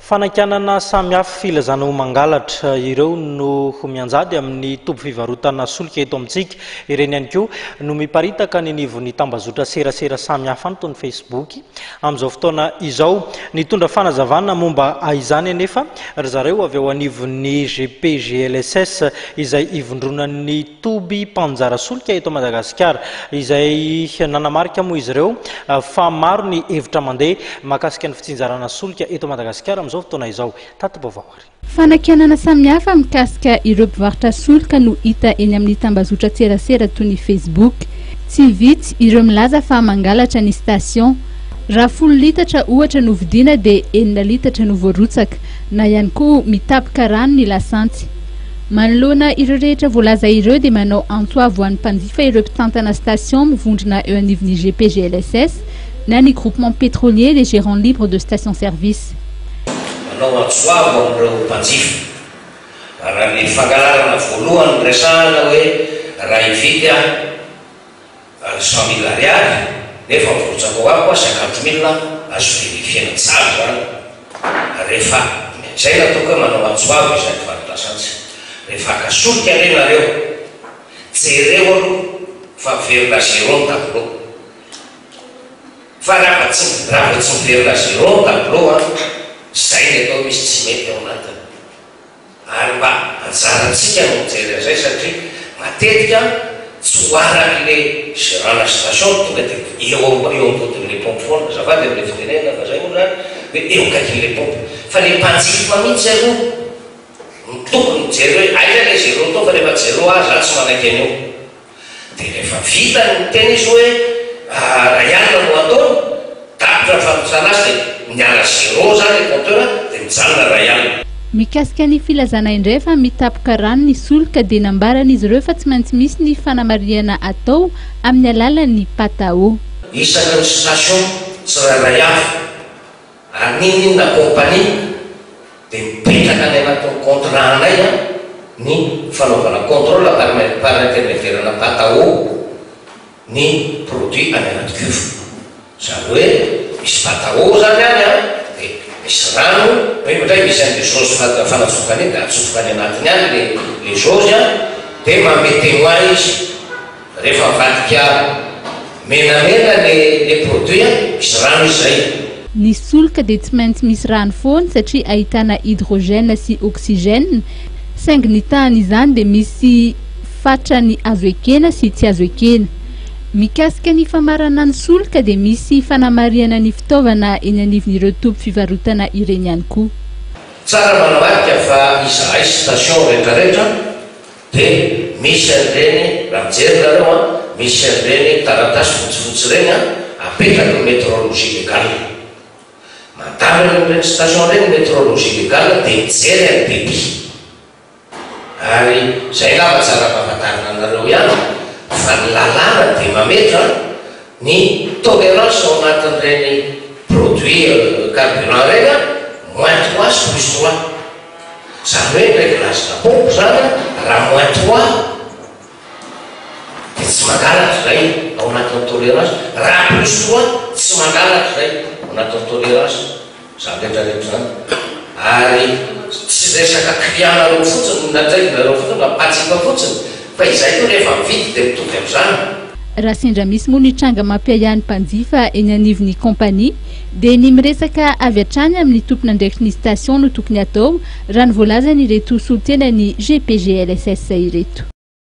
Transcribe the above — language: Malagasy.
Fanakianana samihafa filazana ho mangalatra ireo no mianjady amin'ny toby fivarotana solika eto amintsika. Ireny ihany koa no miparitaka any anivon'ny tambazotra serasera samihafa any toy ny Facebook amin'izao fotoana izao. Nitondra fanazavana momba izany anefa ry zareo avy ao anivon'ny GPGLSS izay ivondronan'ny toby mpanjara solika eto Madagasikara, izay nanamarika moa izy ireo fa maro ny hevitra mandeha mahakasika ny fitsinjarana solika eto Madagasikara amin'izao fotoana izao. Tati-baovao ary. Fanakianana samihafa mikasika ireo mpivarotra solika no hita eny amin'ny tambazotran-tserasera toy ny Facebook. Tsy vitsy ireo milaza fa mangalatra ny station. Raha folo litatra ohatra no vidiana dia enina litatra no voarotsaka, na ihany koa mitapoka rano ny lasantsy. Manoloana ireo rehetra voalaza ireo dia manao antso avo ho an'ny mpanjifa ireo mpitantana station mivondrona eo anivon'ny GPGLSS na ny Groupement Pétrolier des Gérants Libres de Station Service. Manao antso avo amin'ireo mpanjifa. Raha ny fangalarana voalohany resahana hoe raha hividy aho 100 mille ariary nefa mirotsaka ho ako 50 mille, azo verifiena tsara zany. Rehefa zay nataoko hoe manao antso avo izay mpivarotra lasantsy, rehefa haka solika re nareo, jereo aloha fa miverina zéro ny tableau, fa raha vao tsy miverina zéro ny tableau a, zay ny atao misy tsy mety ao anatiny. Ary mba anjarantsika no mijery an'izay, satria matetika tsy ho araky le gérant station tonga de eo ambodin'le pompe foana, azafady am'le fitenenana fa zay moa zany hoe eo akaikin'le pompe, fa le mpanjifa mihitsy aloha no tokony mijery hoe aiza le zéro tao, fa rehefa zéro a, za tsy manaiky an'io. De rehefa vita ny tena izy hoe raha ialina no ataony, tapitra ny fanosana azy, de miala zéro zany le compteur, de mijanona raha ialina. Mikasika ny filazana indray fa mitapoka rano ny solika dia nambaran'izy ireo fa tsy maintsy misy ny fanamarihana atao amin'ny alalan'ny PATAO. Isaky ny station tsirairay avy ary nininona compagnie dia mipetraka any anatin'ny contrat anay a ny fanaovana contrôle par intermédiaire-na PATAO ny produit any anaty cuve. Zany hoe misy PATAO zany any a, dia misy rano hoe indray misy an'le jauge fanatsofoka an'iny, dia atsofoka any anatiny any le jauge a, dia manome témoin izy rehefa mivadika menamena le produit a, misy rano izy zay. Ny solika dia tsy maintsy misy rano foana satria ahitana hydrogène sy oxygène, saingy ny tahany izany dia misy fatrany azo ekena sy tsy azo ekena. Mikasika ny famarana ny solika dia misy fanamarihana ny fitaovana eny anivon'ireo toby fivarotana ireny ihany koa. Tsara manamarika fa izahay station rehetrarehetra dia misy an'ireny, raha mijery nareo a, misy an'ireny taratasy fotsifotsy ireny a, apetraky ny métrologie légale. Mandalo any amin'ireny station ireny métrologie légale, dia mijery any débit. Ary zay ngamba tsara mpahafantarina anareo ihany fa ny lalàna dia mametra ny tolérance ao anatin'ireny produit carburant reny a, moins trois sy plus trois. Zany hoe ny réglage na pompe zany a, raha moins trois dia tsy mangalatra zay ao anatin'ny tolérance, raha plus trois tsy mangalatra zay ao anatin'ny tolérance. Zany rehetrarehetra zany ary tsy resaka client-nareo fotsiny natrainareo fotsiny na mpanjifa fotsiny, fa izay koa rehefa mividy dia mitovy am'izany. Raha sendra misy moa ny tranga mampiahiahy ny mpanjifa eny anivon'ny compagnie dia ny miresaka avy hatrany amin'ny tompon'andraikitry ny station no tokony atao, raha ny voalazany ireto solontenan'ny GPGLSS ireto.